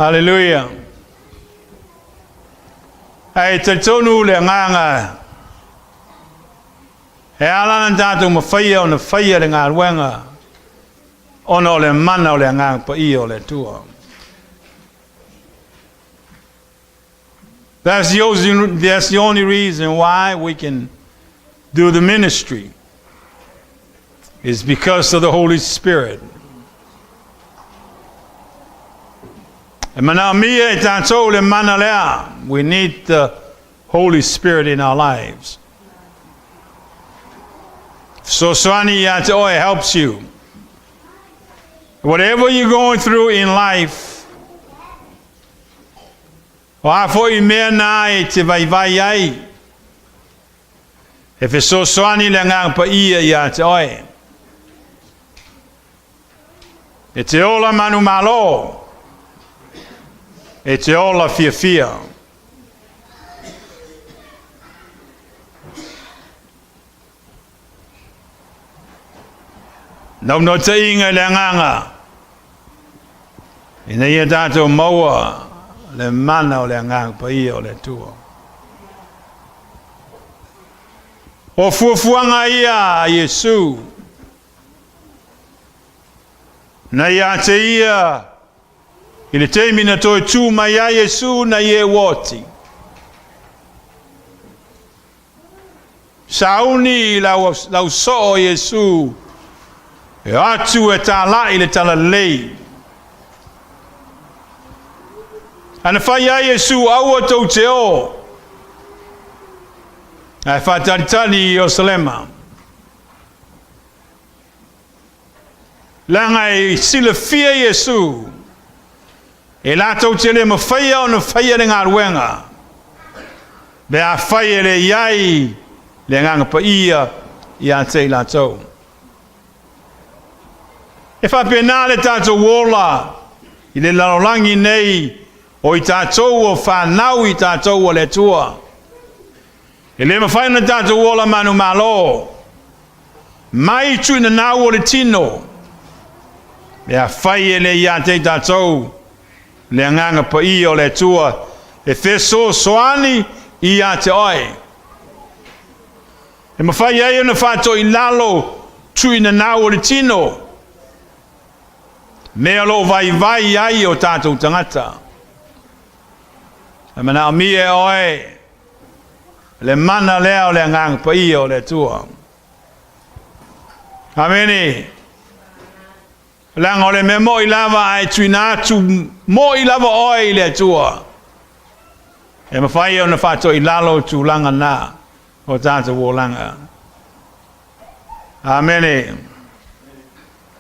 Haleluia! Ae talitonu le agaga e ala ona tatou mafaia ona faia le galuega ona o le mana o le Agaga Paia o le Atua. That's the, only, that's the only reason why we can do the ministry is because of the Holy Spirit. E manaomia e tātou le mana lea. We need the Holy Spirit in our lives. Fesoasoani ia te oe helps you. Whatever you're going through in life, o a foi mea nā e te vaivai ai, e fesoasoani le Agaga Paia ia te oe. E te ola manumalo, e te ola fiafia. Naunautaiga i le agaga, ina ia tatou maua le mana o le Agaga Paia o le Atua. O fuafuaga ia a Iesu, na ia te ia I le taimi na toe tū mai ai Iesu na i e uoti. Sauni lau, lau soo Iesu e atu e tāla'i le talalelei. Ana fai ai Iesu aua tou te o, ae whātalitali i Ierusalema. Leaga e silafia Iesu, e latou te le mafaia ona faia le galuega, pe afai e le i ai le Agaga Paia ia te i latou. E faapena le tatou ola i le lalolagi nei o i tatou o fanau i tatou a le Atua. E le mafai ona tatou ola manumalo mai tuinanau o le tino, pe afai e le ia te i tatou le Agaga Paia o le Atua e fesoasoani ia te oe. E mafai ai ona faatoilalo tuinanau o le tino, mea o lo o vaivai ai o tatou tagata. E manaomia e oe Le mana lea o le Agaga Paia o le Atua. Amene. Leaga o le mea moi lava ae tuina atu moi lava oe i le Atua. E mafai ona faatoilalo tulaga na o tatou olaga. Amene.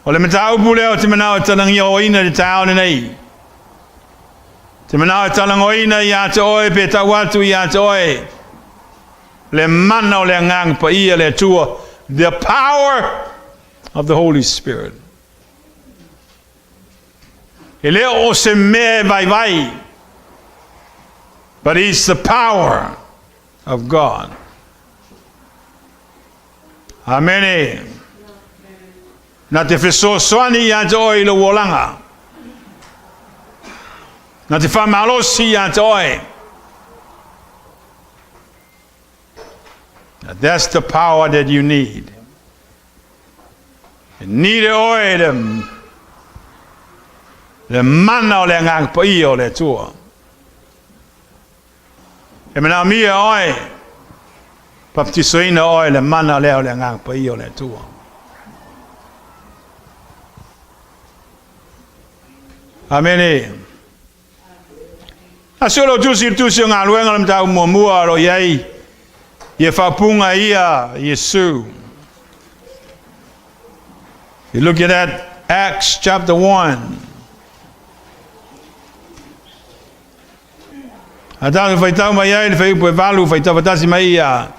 O le mataupu lea o te manao e talagioina i le taeao lenei. Te manao e talagoina ia te oe pe tau atu ia te oe le mana o le Agaga Paia le Atua, the power of the Holy Spirit. E le o se mea e vaivai, but it's the power of God. Amene. Na te fesoasoani ia te oe i lou olaga. Na te faamalosi ia te oe. That's the power that you need. E need e oe le, le mana o le Agaga Paia o le Atua. E manaomia oe, baptisoina oe le mana lea o le Agaga Paia o le Atua. Amene. Aso lo tusi le tusi o galuega le mataupu muamua o lo i ai ia faaupuga ia Iesu. You look at that Acts chapter 1. A tātou whaitau mai ai le whaiupu e valu, whaitau whatasi mai ia.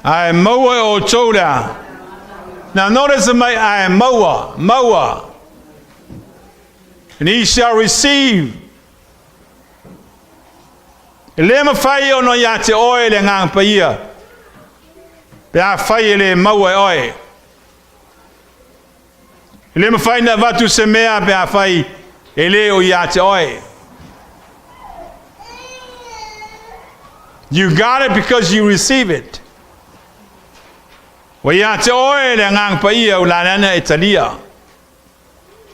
Ae maua e outou lea. Now notice mai ae maua, maua. And he shall receive. E le mawhai ono ia te oe le agaga paia. Pe a whai e le maua e oe. E le mawhai na avatu se mea pe a whai e le o ia te oe. You got it because you receive it. Ua ia te oe le Agaga Paia ua laleana e talia,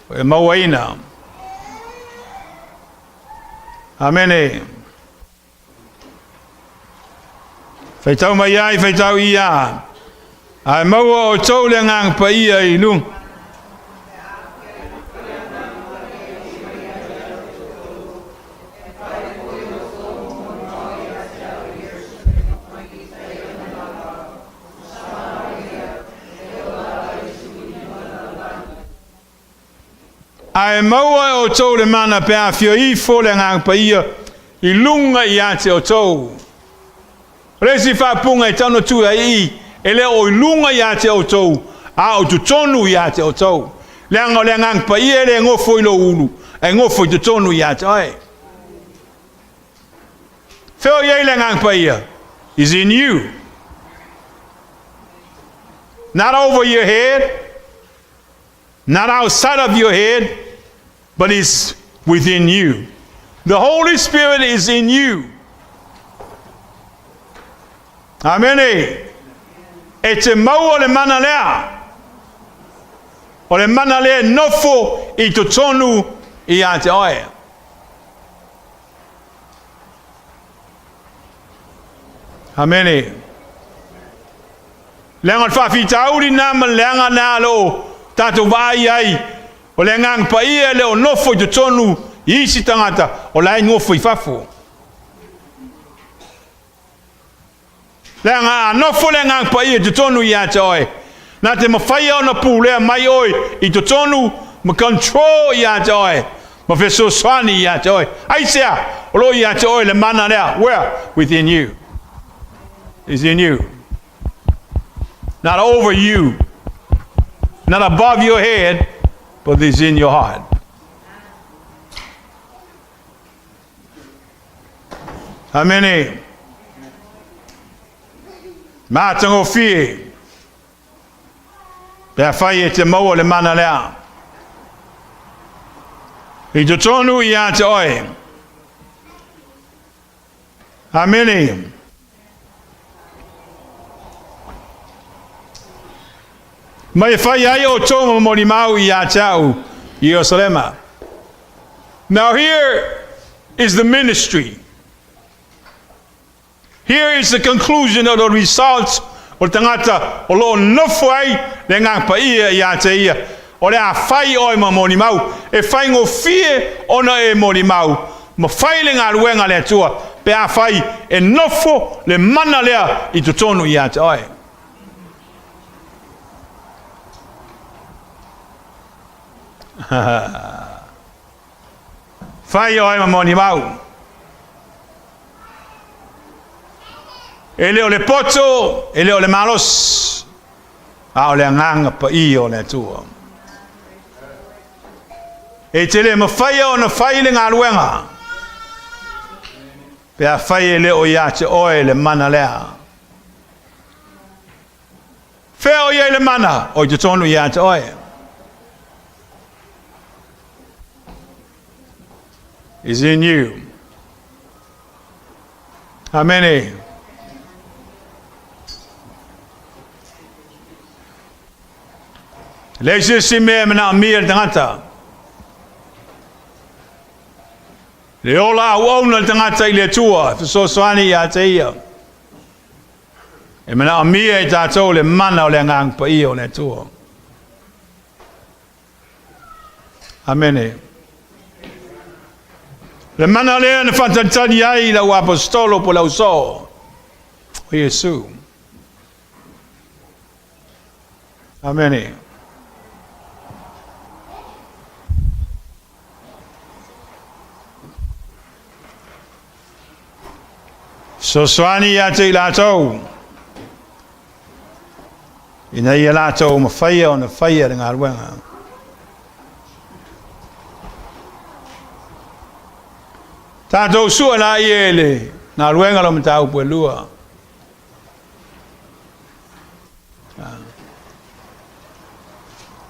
ua e mauaina. Amene. Faitau mai ai, faitau ia. Ae maua outou le Agaga Paia i luga. Ae maua e outou le mana pe a afio ifo le Agaga Paia i luga ia te outou. O le isi faapuga e tau ona tuu ai i i, e le o i luga ia te outou, a o totonu ia te outou. Leaga o le Agaga Paia e le gofo i lou ulu, ae gofo i totonu ia te oe. Fea o i ai le Agaga Paia? Is in you. Not over your head, not outside of your head, but is within you. The Holy Spirit is in you. Amene. E te maua le mana lea. O le mana lea nofo i totonu ia te oe. Amene. Leaga o le faafitauli lena ma le leaga lena o lo o tatou vaai ai, o le Agaga Paia e le o nofo i totonu i isi tagata, o la e nofo i fafo. Leaga a nofo le Agaga Paia i totonu ia te oe, na te mafaia ona pulea mai oe i totonu ma control ia te oe, ma fesoasoani ia te oe. Aisea? O lo o ia te oe le mana lea. Where? Within you. Is in you. Not over you. Not above your head, but is in your heart. Amene. Mātangofie. Pe a whai e te maua le mana lea. I totonu ia te oe. Amene. Ma e fai ai outou ma molimau ia te au i Ierusalema. Now here is the ministry. Here is the conclusion of the results o le tagata o lo o nofo ai le Agaga Paia ia te ia. O le a fai oe ma molimau, e faigofie ona e molimau ma fai le galuega a le Atua pe afai e nofo le mana lea i totonu ia te oe. Fai oe ma molimau. E le o le poto, e le o le malosi, a o le Agaga Paia o le Atua. E te le mafaia ona fai le galuega, pe afai e le o ia te oe le mana lea. Fea o i ai le mana? O i totonu ia te oe. Is in you. Amene. Leai se isi mea e manaomia e le tagata. Le ola auauna le tagata i le Atua, e fesoasoani ia te ia. E manaomia e tatou le mana o le Agaga Paia o le Atua. Amene. Le mana lea na faatalitali ai i lau aposetolo po o lau soo, o Iesu. Amene. Fesoasoani ia te i latou, ina ia latou mafaia ona faia le galuega. Tatou sua laia i le galuega lo mataupu e lua.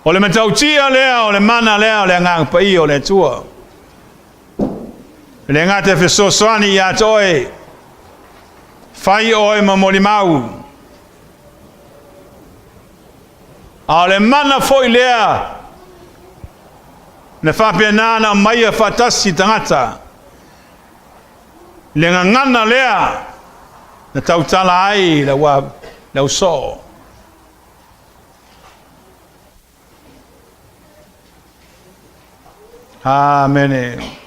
O le matautia lea, o le mana lea, o le Agaga Paia o le Atua. E le gata e fesoasoani ia te oe. Fai oe ma molimau. A o le mana foi lea na faapena ona aumaia faatasi tagata, le gagana lea na tautala ai le ausoo. Amene.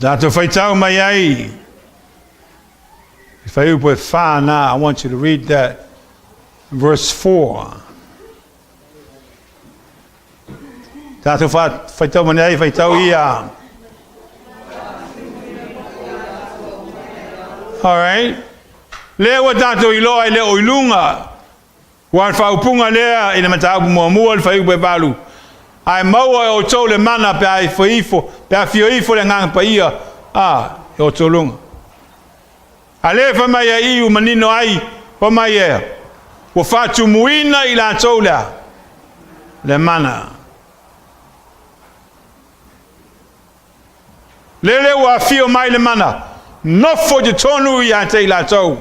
Tatou faitau mai ai i fuaiupu e 4 na. I want you to read that verse 4. Tatou faitau mai ai faitau ia. All right. Lea ua tatou iloa e le o i luga. Ua le faaupuga lea i le mataupu muamua le fuaiupu e 8. Ae maua e outou le mana pe a ifo ifo, pe a afio ifo le Agaga Paia a i outou luga. A lea fai mai ai i ua manino ai, fai mai e, ua faatumuina i latou lea, le mana. Lele ua afio mai le mana, nofo i totonu ia te i latou,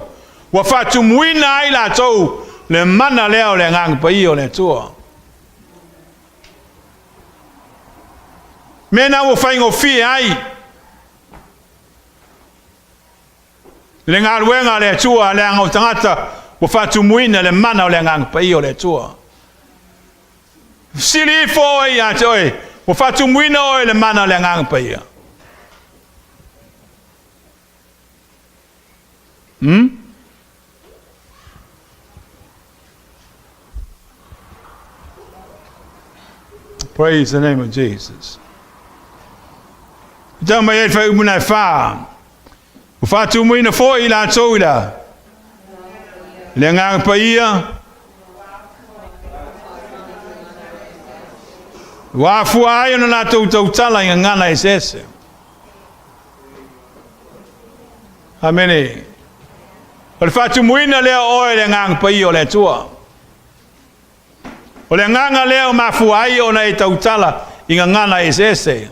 ua faatumuina ai latou le mana lea o le Agaga Paia o le Atua. Mea na ua faigofie ai le galuega a le Atua, leaga o tagata ua faatumuina le mana o le Agaga Paia o le Atua. Fesili ifo oe ia te oe, ua faatumuina oe le mana o le Agaga Paia? Hmm? Praise the name of Jesus. Tau mai ai fuaiupu na e 4. Ua faatumuina foi i latou i la. Le Agaga Paia. Ua afua ai ona latou tautala i gagana eseese. Amene. O le faatumuina lea o oe le Agaga Paia o le Atua. O le agaga lea o mafua ai ona e tautala i gagana eseese.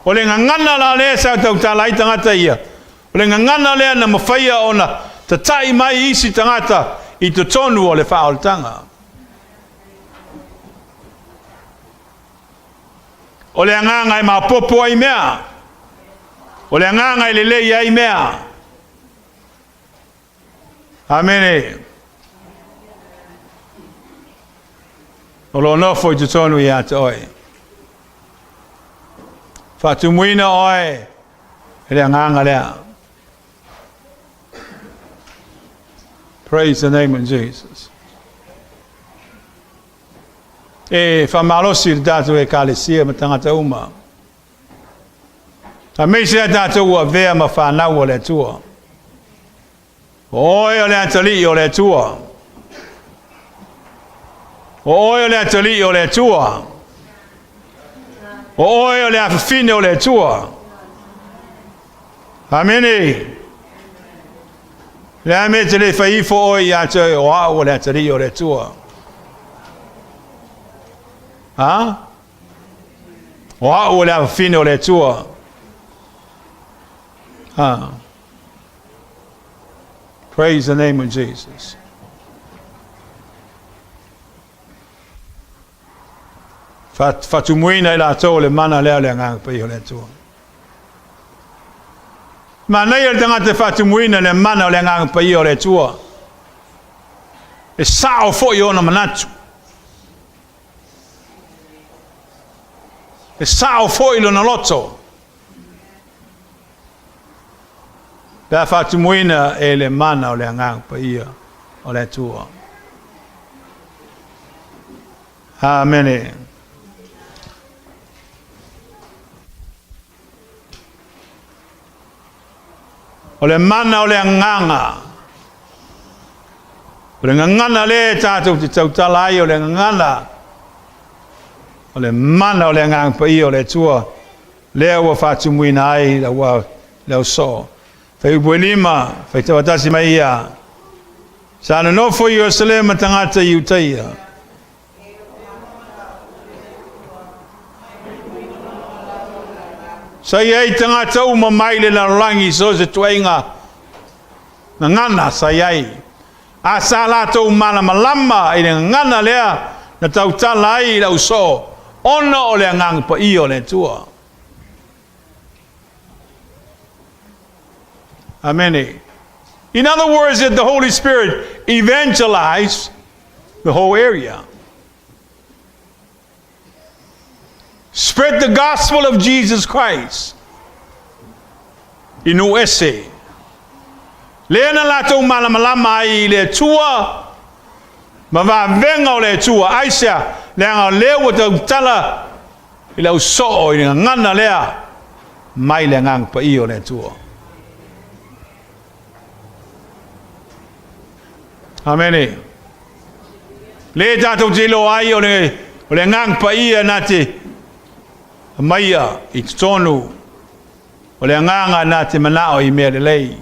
O le gagana la lea sa tautala ai tagata ia, o le gagana lea na mafaia ona tatai mai isi tagata i totonu o le faaolataga. O le agaga e maopoopo ai mea. O le agaga e lelei ai mea. Amene. O lo o nofo i totonu ia te oe. Faatumuina oe e le agaga lea. Praise the name of Jesus. E faamalosi le tatou Ekalesia ma tagata uma. Aemaise a tatou ua avea ma fanau a le Atua. O oe o le atalii o le Atua. O oe o le atalii o le Atua. O oe o le afafine o le Atua. Amene. Le a mea te le fai ifo oe ia te oe o au o le atalii o le Atua. Ha? O au o le afafine o le Atua. Ha. Praise the name of Jesus. Faatumuina i latou le mana lea o le Agaga Paia o le Atua. Manaia le tagata e faatumuina le mana o le Agaga Paia o le Atua. E sao foi ona manatu. E sao foi lona loto. Pe a faatumuina e le mana o le Agaga Paia o le Atua. Amene. O le mana o le agaga. O le gagana lea e tatou te tautala ai o le gagana. O le mana o le Agaga Paia o le Atua lea ua faatumuina ai le ausoo. Fuaiupu e 5, faitau faatasi mai ia. Sa nonofo i Ierusalema tagata i Iutaia. Sa i ai tagata uma mai le lalolagi i so o se ituaiga gagana sa i ai. A sa latou malamalama i le gagana lea na tautala ai i le ausoo ona o le Agaga Paia o le Atua. Amene. In other words, that the Holy Spirit evangelized the whole area. Spread the gospel of Jesus Christ i nuu ese. Lea na latou malamalama ai i le Atua ma vavega o le Atua. Aisea? Leaga o lea ua tautala i le ausoo i le gagana lea mai le Agaga Paia o le Atua. Amene. Le tatou te iloa ai o le, o le Agaga Paia na te aumaia i totonu o le agaga na te manao i mea lelei.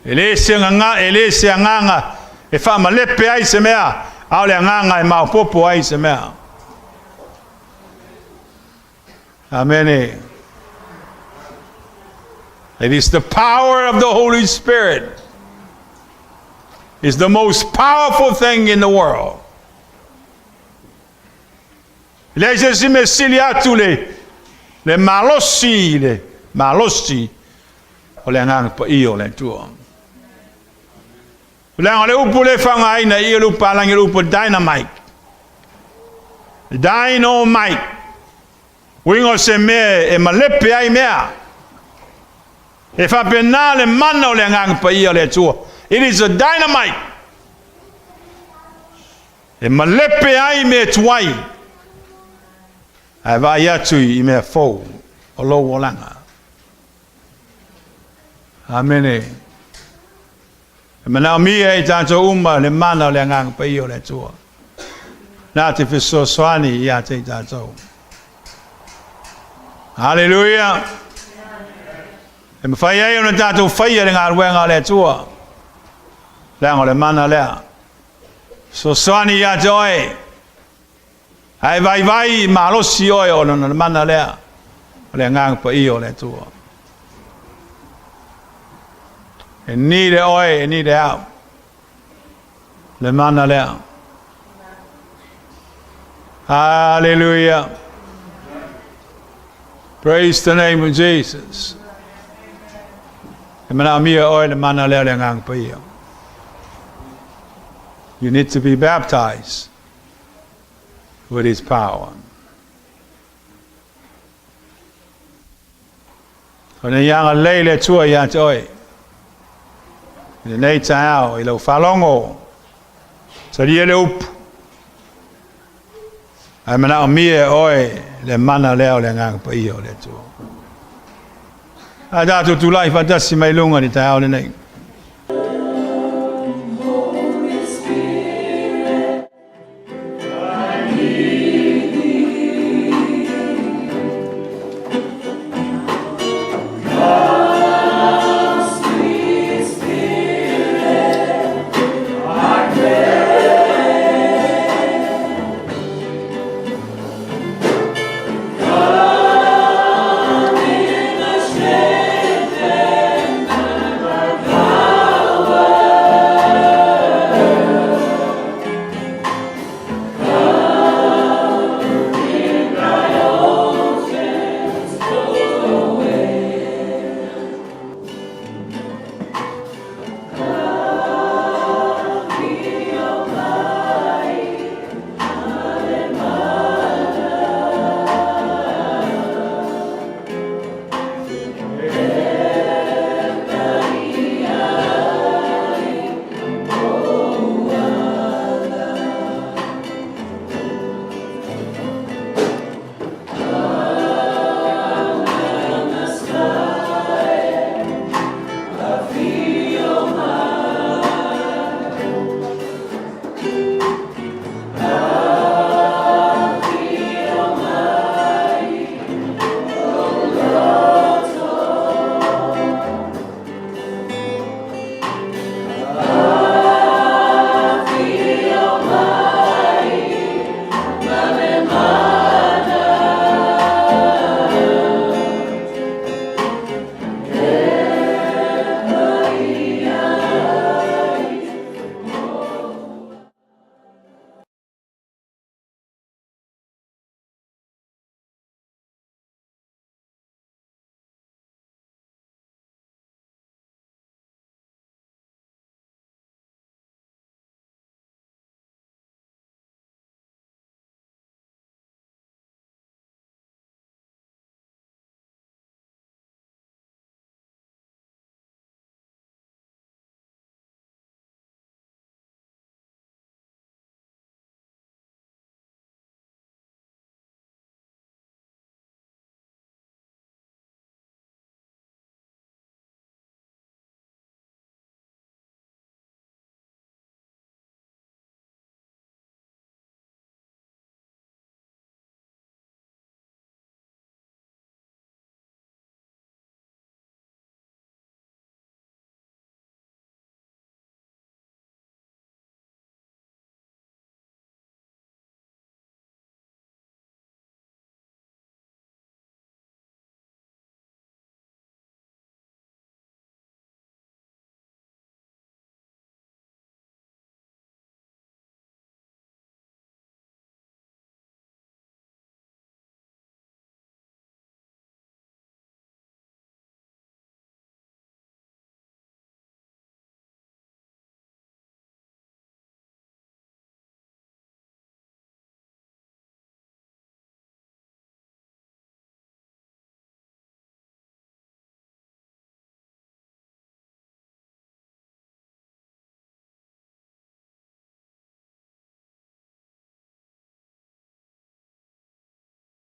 E le se agaga, e le se agaga e faamalepe ai se mea, a o le agaga e maopoopo ai se mea. Amene. It is the power of the Holy Spirit. Is the most powerful thing in the world. E leai se isi mea sili atu le, le malosi, le malosi o le Agaga Paia o le Atua. Leaga o le upu lea e faaaogaina i i o le upu palagi o le upu dynamite. Dynamite. Uiga o se mea e malepe ai mea. E faapena le mana o le Agaga Paia o le Atua. It is a dynamite. E malepe ai mea tuai. Ae vaai atu i mea fou o lou olaga. Amene. E manaomia e tatou uma le mana o le Agaga Paia o le Atua, na te fesoasoani ia te i tatou. Haleluia! E mafai ai ona tatou faia le galuega a le Atua, leaga o le mana lea. Fesoasoani ia te oe, ae vaivai malosi oe ona o le mana lea o le Agaga Paia o le Atua. E ni le oe, e ni le au. Le mana lea. Hallelujah. Praise the name of Jesus. E manaomia oe le mana lea o le Agaga Paia. You need to be baptized with his power. Ona ia agalelei le Atua ia te oe i lenei taeao i lau faalogo, talia le upu, ae manaomia e oe le mana lea o le Agaga Paia o le Atua. A tatou tulai faatasi mai luga i le taeao lenei.